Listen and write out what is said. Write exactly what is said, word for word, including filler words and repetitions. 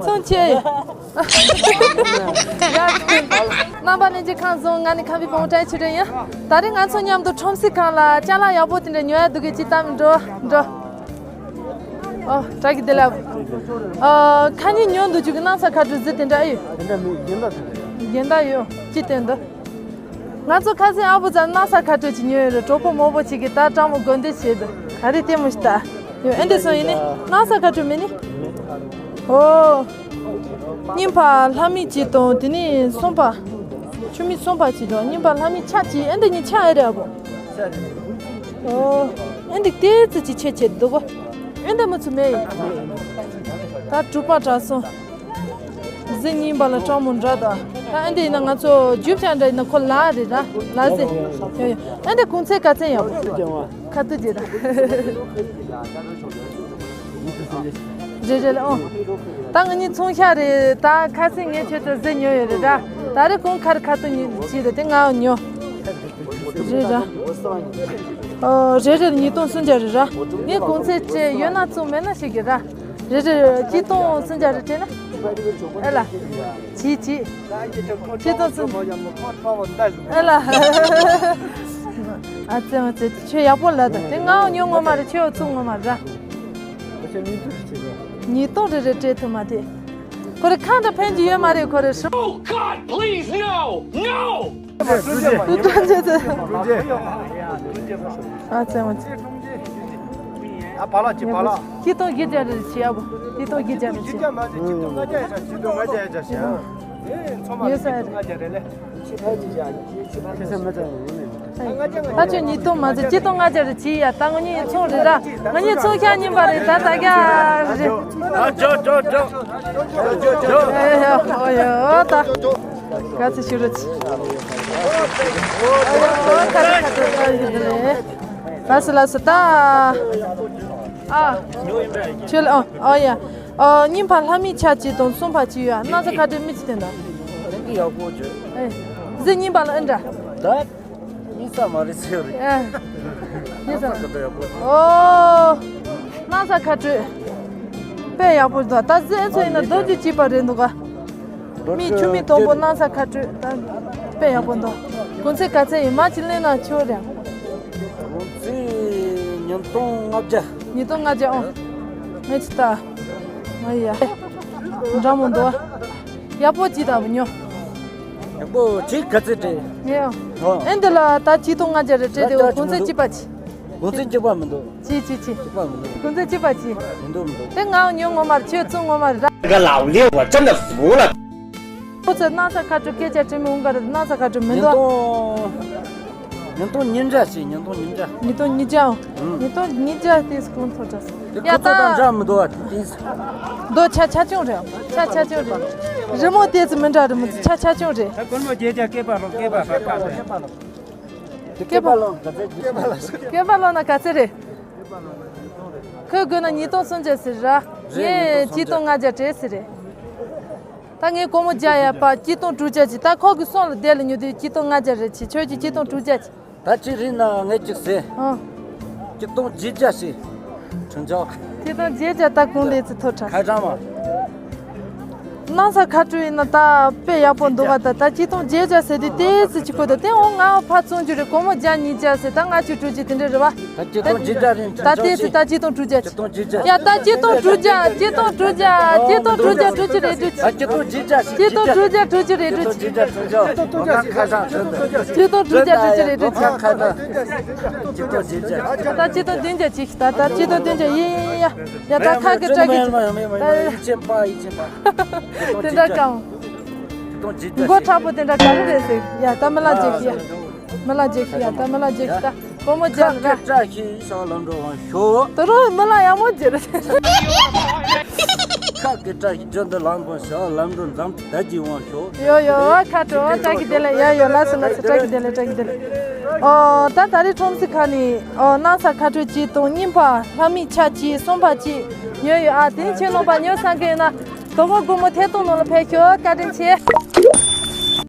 ཚོང་ཆེ། རྣམ་པ་ལྷན་རྒྱས་ཁམས་བཟང་། ང་ནི་ཁམས་པའི་བུ་མོ་བཀྲ་ཤིས་ཆོས་སྒྲོན་ཡིན། ད་རེས་ང་ཚོ་མཉམ་དུ་ཁྲོམ་གཟིགས་ཁང་ལ་ཅ་ལག་ཡག་པོ་དེ་འདྲ་ཉོ་ཡ་འདུག་གི། ཅིག་ལྟ་མི་འགྲོ་འགྲོ། ཨོ་བཀྲ་ཤིས་བདེ་ལེགས། ཨ་ཁ་ཉིན་ཉོ་འདུག་རྒྱུ་གི་སྣང་ས་ཁ་དྲོད་ཟི་དེ་འདྲ་ཨེ་ཡོད། དེ་འདྲ་མི་ཡིན་ད་དེ་འདྲ་ཡིན་ད་ཡོད། ཅི་སྟོན་འདུག་ང་ཚོ་ཁ་སང་ཨ་བུ་ཚ་སྣང་ས་ཁ་དྲོད་ཅིག་ཉོས་ཡོད་རེད། གྲོགས་པོ་མོ་པོ་ཅིག་གིས་ད་སྤྲང་མོ་དགོས་འདོད་བྱས་འདུག་ག་རེ་ལྟད་མོ་ཞིག་ལྟ་ཡོད། ཨེ་འདི་སོང་ཡིན་ནི་སྣང་ས་ཁ་དྲོད་མིན་ནི། ཨོ། རྙིང་པ་ལྷ་མིག་གཅིག་དང་དེ་ནས་གསུམ་པ། ཆུ་མིག་གསུམ་པ་གཅིག་དང་རྙིང་པ་ལྷ་མིག་ཆ་གཅིག་ཨེ་འདི་གཉིས་ཆ་ཨེ་རེད་ཨ་བོ། ཨོ། ཨེ་འདི་ཏོག་ཙམ་ཅིག་ཆེ་ཆེ་འདུག་གོ་ཨེ་འདི་མི་ཚུ་མེད་ཡིན། ད་གྲུ་པ་དྲག་སོང་། གཟི་རྙིང་པ་ལ་སྤྲང་མོ་འདྲ་ད། ད་ཨེ་འདི་ཡིན་ན་ང་ཚོ་རྒྱུ་ཆ་འདྲ་ཡིན་ན་ཁོ་ལ་རེད་ད་ལ་ཟེ། ཡོ་ཡོ། ཨེ་འདི་གོང་ཚད་ག་ཚད་ཡོད། ཁ་ཐུག་རྗེས་ད། རེད་རེད་ལ་ཨོ། ད་ང་གཉིས་ཚོང་ཤག་རེད། ད་ཁ་སང་ངས་ཁྱོད་ཚོ་གཟི་ཉོས་ཡོད་རེད་ད། ད་རེས་གོང་ཁར་ཁ་ཐུག་ཉོ་ཅི་རེད་དེ་ང་ཉོ། རེད་ར། ཨོ་རེད་རེད། ཉིས་སྟོང་སུམ་བརྒྱ་རེད་ར། ངས་གོང་ཚད་སྤྲད་ཡོད་ན་བཙོང་མེད་ན་ཤེས་གི་ར། རེད་རེད། གཅིག་སྟོང་སུམ་བརྒྱ་རེ་སྤྲད་ན། ཨེ་ལ། གཅིག་གཅིག་གཅིག་སྟོང་སུམ། ཨེ་ལ། ཨ་ཙེ་མ་ཙེ་ཁྱོད་ཡག་པོ་ལབ་དང་དེ་ང་ཉོ་ངོ་མ་རེད། ཁྱོད་བཙོང་ངོ་མ་རེད། ཉིས་སྟོང་རེ་རེ་སྤྲད་ཐུབ་མ་དེ། ཁོ་རེ་ཁ་འདྲ་ཕན་གྱི་ཡོད་མ་རེད་ཁོ་རེ་ཧྲི། Oh God, please, no! No! ཀྲུང་ཅེ་ཙེ། ཀྲུང་ཅེ། ཨ་ཙེ་མ་ཙེ། ཨ་བ་ལགས་ཀྱི་བ་ལགས། ཆིག་སྟོང་བརྒྱད་བརྒྱ་རེ་བྱེད་ཡ་བོ། ཆིག་སྟོང་བརྒྱད་བརྒྱ་རེ་བྱེད། ཆིག་སྟོང་ལྔ་བརྒྱ་ཡ་ཆ་ཆིག་སྟོང་ལྔ་བརྒྱ་ཡ་ཆ་བྱེད། ཨེ་ཚོ་མ་རེ་ཆིག་སྟོང་ལྔ་བརྒྱ་རེ་ལེ། ཁེ་སེ་མ་ཙམ་ཡོང་ནས། ད་ཁྱོད་ཉིས་སྟོང་མ་ཟད་ཆིག་སྟོང་ལྔ་བརྒྱ་རེ་བྱེད་ཡ། ད་ང་གཉིས་ཚོང་རེད་ར། ང་གཉིས་ཚོང་ཤག་རྙིང་པ་རེད། ད་ད་རྒྱ་རེད། ཨ་ཇོ་ཇོ་ཇོ། ཨེ་ཡ་ཨོ་ཡ་ད། ག་ཚོད་ཞུ་རོགས་གྱིས། ཨོ་ཁ་ཁ་ཁ་ཁ་ཁ་ཡིན་ལེ། ལགས་སོ་ལགས་སོ་ད། ཨ། ཁྱོད་ཨ་ཨ་ཡ། ཨ་རྙིང་པ་ལྷ་མིག་ཆ་གཅིག་དང་གསུམ་པ་གཅིག་ཡོད། སྣང་ས་ཁ་དྲོད་མི་གཅིག་དེ་འདྲ། རིགས་ཀྱི་ཡག་པོ་བརྗོད། ཨེ། གཟི་རྙིང་པ་ལ་ཨེ་འདྲ། ད། རྙིང་ས་མ་རེད་ཟེར་རེད། ཨེ། རྙིང་ས། སྣང་ས་ཁ་དྲོད་ཡག་པོ་འདུག་ཨོ། སྣང་ས་ཁ་དྲོད། དཔེ་ཡག་པོ་འདུག་ད་གཟི་ཨེ་ཚོ་ཡིན་ན་རྡོ་རྗེ་གཅིག་པ་རེད་འདུག་ག་མི་ཆུ་མིག་དང་པོ་སྣང་ས་ཁ་དྲོད་ད་དཔེ་ཡག་པོ་འདུག་གོང་ཚད་ག་ཚད་ཡིན་མ་ཅིག་གླེང་ན་ཆོག་རེད། གོང་ཚད་ཉིས་སྟོང་ལྔ་བརྒྱ། ཉིས་སྟོང་ལྔ་བརྒྱ་ཨོ། ངས་ཅི་ལྟ། ང་ཡ། འདྲ་མོ་འདུག་ཡག་པོ་ཅིག་ལྟ་བུ་ཉོ། ཡག་པོ་ཅིག་ག་ཚད་སྤྲད། ངས་ཨོ། ཨེ་འདི་ལ་ད་ཆིག་སྟོང་ལྔ་བརྒྱ་རེ་སྤྲད་དེ་ད་གོང་ཚད་གཅིག་པ་ཅིག་གོང་ཚད་གཅིག་པ་མི་འདུག་གཅིག་གཅིག་གཅིག་གཅིག་པ་མི་འདུག་གོང་ཚད་གཅིག་པ་གཅིག་མི་འདུག་མི་འདུག་དེ་ངའང་ཉོ་ངོ་མ་རེད། ཁྱོད་བཙོང་ངོ་མ་རེད་ར། ག་ལ་ལེ་བ་ཅན་ན་བཟོ་ལ། ཁོ་ཚོས་སྣང་ས་ཁ་དྲོད་སྐད་ཆ་དྲི་མི་འོང་ག་རེད། སྣང་ས་ཁ་དྲོད་མི་འདུག་ཉིས་སྟོང་། ཉིས་སྟོང་ཉིས་བརྒྱ་ཞིག་ཉིས་སྟོང་ཉིས་བརྒྱ། ཉིས་སྟོང་ཉིས་བརྒྱ་ཨང་། ཨང་། ཉིས་སྟོང་ཉིས་བརྒྱ་དེ་གོང་མཐོ་དྲགས། དེ་ཡ་ཁོ་ཚོ་ད། དང་འདྲ་མི་འདུག་བ་དེ་དེ། རྡོ་ཆ་ཆ་ཆུང་རེད། ཆ་ཆ་ཆུང་རེད། རི་མོ་དེ་ཚོ་མི་འདྲ་རི་མོ་ཚོ་ཆ་ཆ་ཆུང་རེད། ད་སྒོར་མོ་བརྒྱད་བརྒྱ་སྐེད་པ་ལོག་སྐེད་པ་ལོག་ཁ་ལ། དེ་སྐེད་པ་ལོག་ག་ཚད་ཀྱི། སྐེད་པ་ལོག་ན་ག་ཚད་རེད། ཁོས་དགོས་ན་ཉིས་སྟོང་སུམ་བརྒྱ་ཟེར་ར། རེད། ངས་ཉིས་སྟོང་གཅིག་སྟོང་ལྔ་བརྒྱ་སྤྲད་ཟེར་རེད། ད་ངས་སྒོར་མོ་བརྒྱ་ཡ་པ་གཅིག་སྟོང་དྲུག་བརྒྱ་གྱིས། ད་ཁོ་གི་སོང་ལ་བསྡད་ལ་ཉོ་དུས་གཅིག་སྟོང་ལྔ་བརྒྱ་རེད་གྱིས། ཁྱོད་ཀྱིས་གཅིག་སྟོང་དྲུག་བརྒྱ་གྱིས། ད་ཅི་རིང་ན་ངས་ཅིག་ཟེར། ཨང་། གཅིག་སྟོང་བརྒྱད་བརྒྱ་ཞིག་དྲུང་ཆོག་གཅིག་སྟོང་བརྒྱད་བརྒྱ་ད་གོང་ལས་ཚེ་མཐོ་དྲགས། ཁ་གྲངས་མ། སྣང་ས་ཁ་དྲོད་ཡིན་ན་ད་དཔེ་ཡག་པོ་འདུག་ག་ད་ད་གཅིག་སྟོང་བརྒྱད་བརྒྱ་ཟེར་དུས་ཏོག་ཙམ་ཅིག་ཁོ་ད་དེ་འོང་ང་ཕར་བཙོང་རྒྱུ་རེད། སྒོར་མོ་བརྒྱ་ཉིས་བརྒྱ་ཟེར་ད་ལྔ་བཅུ་དྲུག་ཅུ་དེ་འདྲ་རེད་བ། ད་གཅིག་སྟོང་བརྒྱད་བརྒྱ་རིང་ད་ལྟའི་ཚེ་ད་གཅིག་སྟོང་དྲུག་བརྒྱ་གཅིག་སྟོང་བརྒྱད་བརྒྱ། ཡ་ད་གཅིག་སྟོང་དྲུག་བརྒྱ། གཅིག་སྟོང་དྲུག་བརྒྱ། གཅིག་སྟོང་དྲུག་བརྒྱ་དྲུག་ཅུ་རེ་དྲུག་ཅུ། ད་གཅིག་སྟོང་བརྒྱད་བརྒྱ་ཞིག་གཅིག་སྟོང་དྲུག་བརྒྱ་དྲུག་ཅུ་རེ་དྲུག་ཅུ། གཅིག་སྟོང་བརྒྱད་བརྒྱ་དྲུག་ཅུ་རེ་དྲུག་ཅུ། གཅིག་སྟོང་དྲུག་བརྒྱ་དྲུག་ཅུ་རེ་དྲུག་ཅུ། ད་གཅིག་སྟོང་བདུན་བརྒྱ་གཅིག་སྟོང་བདུན་བརྒྱ། ད་གཅིག་སྟོང་བདུན་བརྒྱ་གཅིག་ད་ད་གཅིག་སྟོང་བདུན་བརྒྱ། ཡེ་ཡེ་ཡ་ཡ། ད་ཁ་གི་སྐྲ་གི་ད་ཡེ་ཅན་པ་ཡེ་ཅན་པ། དེ་འདྲ་གང་། མགོ་མཁྲེགས་པོ་དེ་འདྲ་ག་རེ་རེད་ཟེར། ཡ་ད་མི་ལ་རྗེས་ཤིག་ཡ། མི་ལ་རྗེས་ཤིག་ཡ། ད་མི་ལ་རྗེས་ཤིག་ད་སྒོར་མོ་རྒྱག་ར། ཁ་སྐད་བཀྲ་ཤིས་ཤོག་ལམ་འགྲོ་དབང་ཤོག་དོ་རོ་མི་ལ་ཡག་མོ་རྗེས་ར། ཁ་སྐད་བཀྲ་ཤིས་བརྗོད་འདི་ལམ་འགྲོ་ཤོག་ལམ་འགྲོ་འཛམ་བདག་གི་དབང་ཤོག་ཡོ་ཡོ་ཁ་དྲོ་བཀྲ་ཤིས་བདེ་ལེགས། ཡ་ཡོ་ལགས་སོ་ལགས་སོ། བཀྲ་ཤིས་བདེ་ལེགས། བཀྲ་ཤིས་བདེ་ལེགས། ཨོ་ད་ད་རེས་ཁྲོམ་གཟིགས་ཁང་ནས་ཨོ་སྣང་ས་ཁ་དྲོད་གཅིག་དང་རྙིང་པ་ལྷ་མིག་ཆ་གཅིག་གསུམ་པ་གཅིག་ཉོས་ཡོད། ཨ་དེ་ནི་ཁྱེད་རྣམ་པ་ཉོ་བསམ་གི་ཡོད་ན་དོ་དགོང་དགོང་མོ་ཐད་གཏོང་ནང་ལ་ཕེབས་ཤོག་བཀའ་དྲིན་ཆེ།